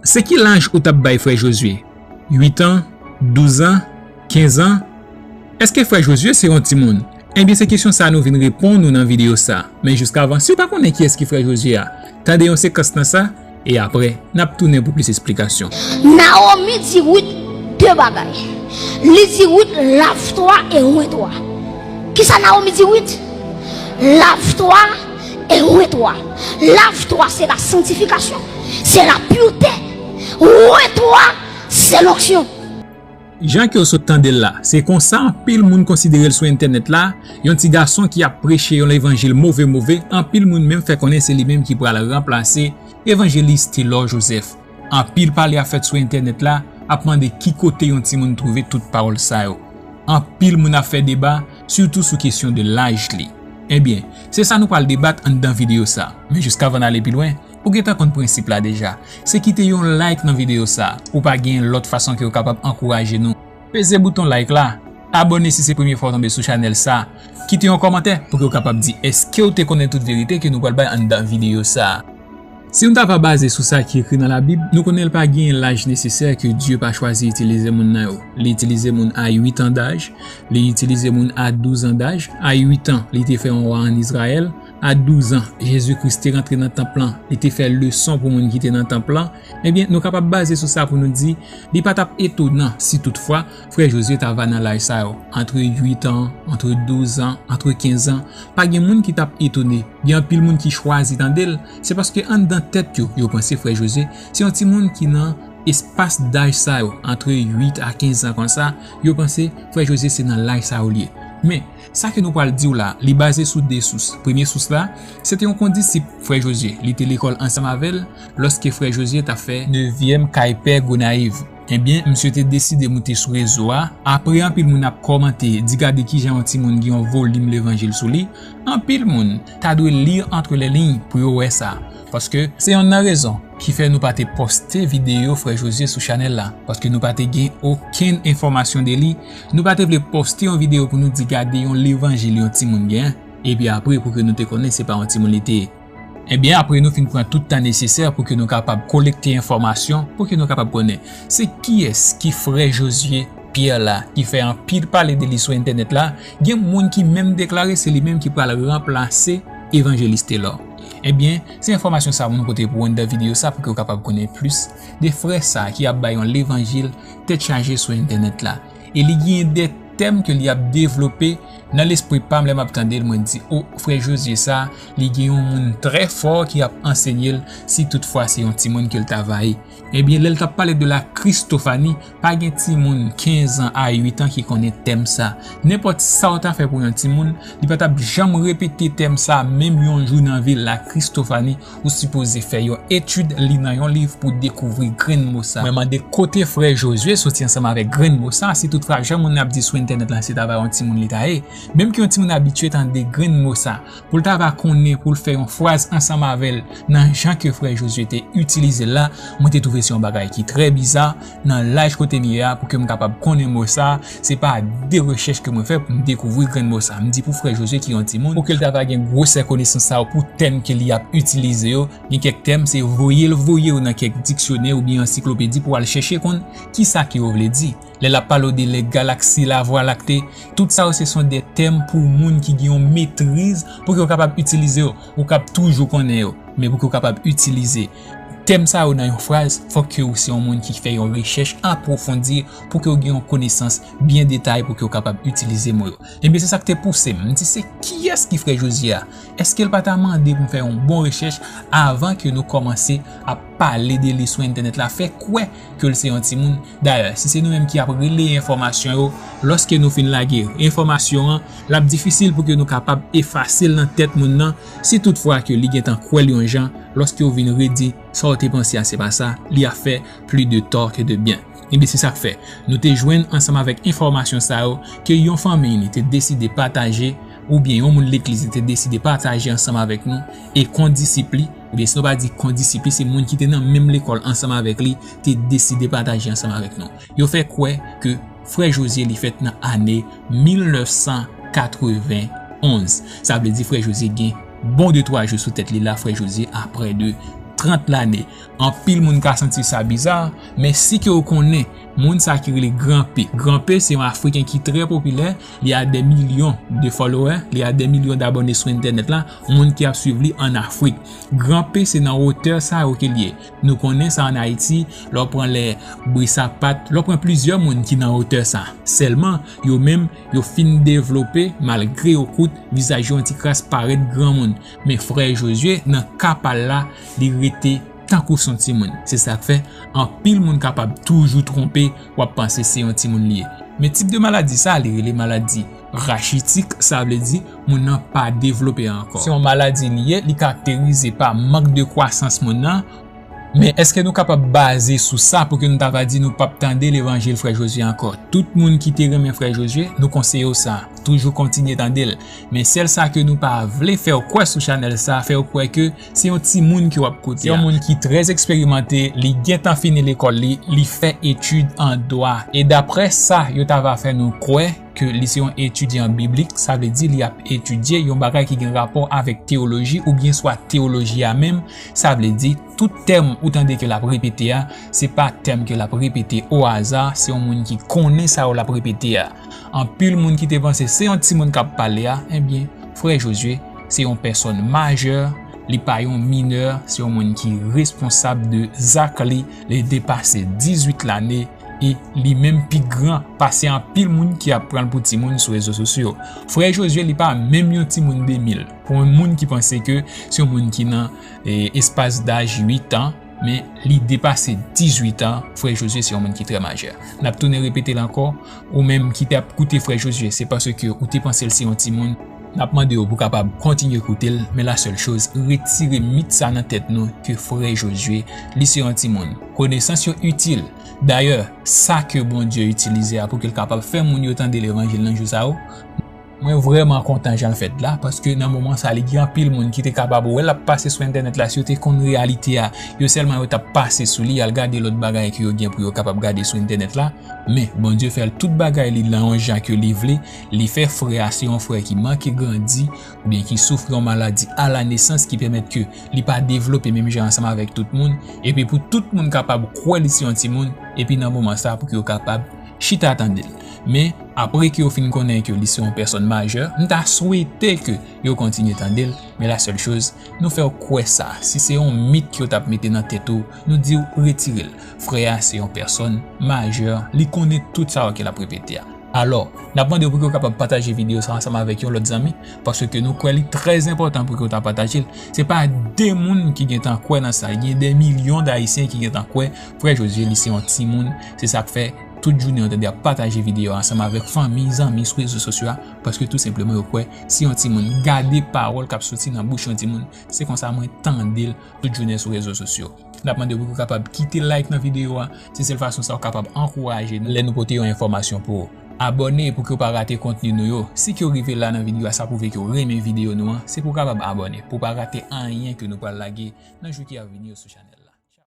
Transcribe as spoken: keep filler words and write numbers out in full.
Se ki laj ou t ap bay frè Jozye? Uit an? Douz an? Kenz an? Èske frè Jozye se yon timoun? Ebyen, se kesyon sa a nou vin reponn ou nan videyo sa a. Men jiskavan, si w pa konnen kiyès ki frè Jozye a, tande yon sekans nan sa, e apre, n ap tounen pou plis esplikasyon. Nawomi di Rit de bagay. Li di Rit, lave-toi et oins-toi. Kisa Nawomi di Rit? Lave-toi et oins-toi. Lave-toi, c'est la sanctification, c'est la pureté. Oins-toi, c'est l'onction. Jan ke w sot tande l la, se konsa anpil moun konsidere l sou entènèt la, yon ti gason ki ap preche yon levanjil move move, anpil moun menm fè konnen se li menm ki pral ranplase evanjelis Telor Joseph. Anpil pale ap fèt sou entènèt la, ap mande ki kote yon timoun twouve tout pawòl sa yo. Anpil moun ap fè deba, sitou sou kesyon de laj li. Ebyen, se sa nou pral debat anndan videyo sa. Men jiskavan n ale pi lwen, ou gentan konn prensip la deja. Se kite yon like nan videyo sa. Ou pa gen lòt fason ke w kapab ankouraje nou. Peze bouton like la, abòne si se premye fwa w tonbe sou chanèl sa, kite yon kòmantè pou ke w kapab di èske w te konnen tout verite ke nou pral bay anndan videyo sa. Si nou ta va baze sou sa ki ekri nan Labib, nou konnen l pa genyen laj nesesè ke Dye pa chwazi itilize moun nan yo. Li itilize moun a uit an daj, li itilize moun a douz an daj. A uit an, li te fè yon wa ann Izrayèl. A douz an, Jezi Kris te rantre nan tanp lan, li te fè leson pou moun ki te nan tanp lan. Ebyen, nou kapab baze sou sa pou nou di, li pa t ap etonan si toutfwa frè Jozye ta va nan laj sa yo, antre uit an, antre douz an, antre kenz an. Pa gen moun ki t ap etone. Gen anpil moun ki chwazi tande l, se paske anndan tèt yo, yo panse frè Jozye se yon timoun ki nan espas daj sa yo, antre uit a kenz an konsa, yo panse frè Jozye se nan laj sa yo l ye. Men, sa ke nou pral di w la, li baze sou de sous. Premye sous la, se te yon kondisip frè Jozye. Li te lekòl ansanm avè l lòske frè Jozye t ap fè nevyèm kay pè Gonayiv. Ebyen, misye te deside moute sou rezo a. Apre anpil moun ap kòmante, di gade kijan yon timoun gen yon volim levanjil sou li, anpil moun ta dwe li antre lè liy pou yo wè sa. Paske se yonn nan rezon ki fè nou pa te poste videyo frè Jozye sou chanèl la, paske nou pa te gen okenn enfòmasyon de li, nou pa te vle poste yon videyo pou nou di gade yon levanjil yon timoun gen, epi apre pou ke nou te konnen se pa yon timoun li te ye. Ebyen, apre nou fin pran tout tan nesesè pou ke nou kapab kolekte enfòmasyon, pou ke nou kapab konnen se kiyès ki frè Jozye Pierre la, ki fè anpil pale de li sou entènèt la, gen moun ki menm deklare se li menm ki pral ranplase evanjelis Telor. Ebyen, se enfòmasyon sa a pou nou pote pou w anndan videyo sa pou ke w kapab konnen plis de frè sa a ki ap bay yon levanjil tèt chaje sou entènèt la. E li gen de tèm ke li ap devlope nan lespri pa m lè m ap tande l, mwen di, o, frè Jozye sa, li gen yon moun trè fò ki ap ansenye l si toutfwa se yon timoun ke l ta va ye. Ebyen, lè l t ap pale de la Christophanie, pa gen timoun kenz an a uit an ki konnen tèm sa. Nenpòt sa w ta fè pou yon timoun, li pa t ap janm repete tèm sa menm yon jou nan vi l. La Christophanie, ou sipoze fè yon etid, li nan yon liv pou dekouvri grenn mo sa. Mwen mande kote frè Jozye soti ansanm avèk grenn mo sa, si toutfwa jan moun ap di sou entènèt la se ta va yon timoun li ta ye. Menm ke yon timoun abitye tande grenn mo sa, pou l ta va konnen pou l fè yon fraz ansanm avè l nan jan ke frè Jozye te itilize l la, mwen te twouve se yon bagay ki trè biza nan laj kote m ye a pou ke m kapab konnen mo sa. Se pa de rechèch ke mwen fè pou m dekouvri grenn mo sa. M di pou frè Jozye ki yon timoun, pou ke l ta va gen gwosè konesans sa yo pou tèm ke li ap itilize yo. Gen kèk tèm, se voye l voye yo nan kèk diksyonè oubyen ansiklopedi pou w al chèche konn kisa ke yo vle di. Lè l ap pale w de les galaxies, la voie lactée, tout sa yo se son de tèm pou moun ki gen yon metriz pou ke w kapab itilize yo. Ou kab toujou konnen yo, men pou ke w kapab itilize tèm sa yo nan yon fraz, fòk ke w se yon moun ki fè yon rechèch apwofondi pou ke w gen yon konesans byen detay pou ke w kapab itilize mo yo. Ebyen, se sa k te pouse m. M di, se kiyès ki frè Jozye a? Èske l pa ta mande pou m fè yon bon rechèch avan ke nou kòmanse ap pale de li sou entènèt la, fè kwè ke l se yon timoun? Dayè, si se nou menm ki ap releye enfòmasyon yo, lòske nou fin lage enfòmasyon an, l ap difisil pou ke nou kapab efase l nan tèt moun nan, si toutfwa ke li gentan kwè l yon jan, lòske w vin redi sa w te panse a se pa sa, li ap fè plis de tò ke de byen. Ebyen, se sa k fè nou te jwenn ansanm avèk enfòmasyon sa yo ke yon fanmi li te deside pataje, oubyen yon moun legliz li te deside pataje ansanm avèk nou, e kondisip li, oubyen si nou pa di kondisip li, se moun ki te nan menm lekòl ansanm avèk li, te deside pataje ansanm avèk nou. Yo fè kwè ke frè Jozye li fèt nan ane mil nèf san katrevenn onz. Sa vle di frè Jozye gen bon de twa jou sou tèt li la, frè Jozye a prè de trant lane. Anpil moun ka santi sa biza, men si ke w konnen moun sa ki rele Gran P. Gran P se yon Afriken ki trè popilè, li a dè milyon de follower, li a dè milyon dabòne sou entènèt la, moun ki ap swiv li ann Afrik. Gran P se nan wotè sa yo ke l ye. Nou konnen sa ann Ayiti, lè w pran lè Brisapat, lè w pran plizyè moun ki nan wotè sa. Sèlman, yo menm, yo fin devlope, malgre yo kout, vizaj yo yon ti kras parèt granmoun. Men frè Jozye, nan ka pa l la, li rete tankou s on timoun. Se sa k fè, anpil moun kapab toujou twonpe, w ap panse se yon timoun li ye. Men tip de maladi sa, li rele maladi rachitik, sa vle di moun nan pa devlope ankò. Se yon maladi li ye, li karakterize pa mank de kwasans moun nan. Men èske nou kapab baze sou sa pou ke nou ta va di nou p ap tande levanjil frè Jozye ankò? Tout moun ki te renmen frè Jozye, nou konseye w sa. Toujou kontinye tande l. Men sèl sa ke nou pa vle fè w kwè sou chanèl sa, fè w kwè ke se yon timoun ke w ap koute a. Se yon moun ki trè eksperimante, li gentan fini lekòl li, li fè etid an dwa. E daprè sa yo ta va fè nou kwè ke li se yon etidyan biblik, sa vle di li ap etidye yon bagay ki gen rapò avèk teyoloji oubyen swa teyoloji a menm, sa vle di tout tèm ou tande ke l ap repete a, se pa tèm ke l ap repete o aza, se yon moun ki konnen sa yo l ap repete a. Anpil moun ki te panse se yon timoun k ap pale a, ebyen, frè Jozye se yon pèsòn majè, li pa yon minè, se yon moun ki responsab de zak li, li depase dizuit lane, e li menm pi gran pase anpil moun ki ap pran l pou timoun sou rezo sosyo. Frè Jozye, li pa menm yon timoun de mil. Pou yon moun ki panse ke se yon moun ki nan, e, espas daj uit an, men li depase dizuit an, frè Jozye se yon moun ki trè majè. N ap tounen repete l ankò, ou menm ki t ap koute frè Jozye, se paske ou te panse l se yon timoun. N ap mande w pou kapab kontinye koute l, men la sèl choz, retire mit sa nan tèt nou ke frè Jozye, li se yon timoun. Konesans yo itil. Dayè, sa ke Bondye itilize a pou ke l kapab fè moun yo tande levanjil nan jou sa yo, mwen vrèman kontan jan l fèt la, paske nan moman sa, li gen anpil moun ki te kapab wè l ap pase sou entènèt la, si yo te konn reyalite a, yo sèlman yo t ap pase sou li, al gade lòt bagay ke yo gen pou yo kapab gade sou entènèt la. Men, Bondye fè l tout bagay li nan yon jan ke li vle, li fè frè a se yon frè ki manke grandi, oubyen ki soufri yon maladi a la nesans ki pèmèt ke li pa devlope menm jan ansanm avèk tout moun, epi pou tout moun kapab kwè li se yon timoun, epi nan moman sa pou ke yo kapab chita tande l. Men, apre ke yo fin konnen ke li se yon pèsòn majè, m ta swete ke yo kontinye tande l, men la sèl choz, nou fè w kwè sa. Si se yon mit ke yo t ap mete nan tèt ou, nou di w retire l. Frè a se yon pèsòn majè, li konnen tout sa yo ke l ap repete a. Alò, n ap mande w pou ke w kapab pataje videyo sa ansanm avèk yon lòt zanmi, paske nou kwè li trè enpòtan pou ke w ta pataje l. Se pa de moun ki gentan kwè nan sa, gen de milyon d Ayisyen ki gentan kwè frè Jozye li se yon timoun. Se sa k fè tout jounen yo tande ap pataje videyo a ansanm avèk fanmi, zanmi sou rezo sosyo a, paske tou senpleman yo kwè se yon timoun. Gade pawòl k ap soti nan bouch yon timoun, se konsa mwen tande l tout jounen sou rezo sosyo. N ap mande w pou w kapab kite like nan videyo a. Se sèl fason sa w kapab ankouraje nou lè nou pote yon enfòmasyon pou ou. Abòne pou ke w pa rate kontni nou yo. Si ke w rive la nan videyo a, sa pwouve ke w renmen videyo nou an. Se pou w kapab abòne, pou w pa rate anyen ke nou pral lage nan jou ki ap vini yo sou chanèl.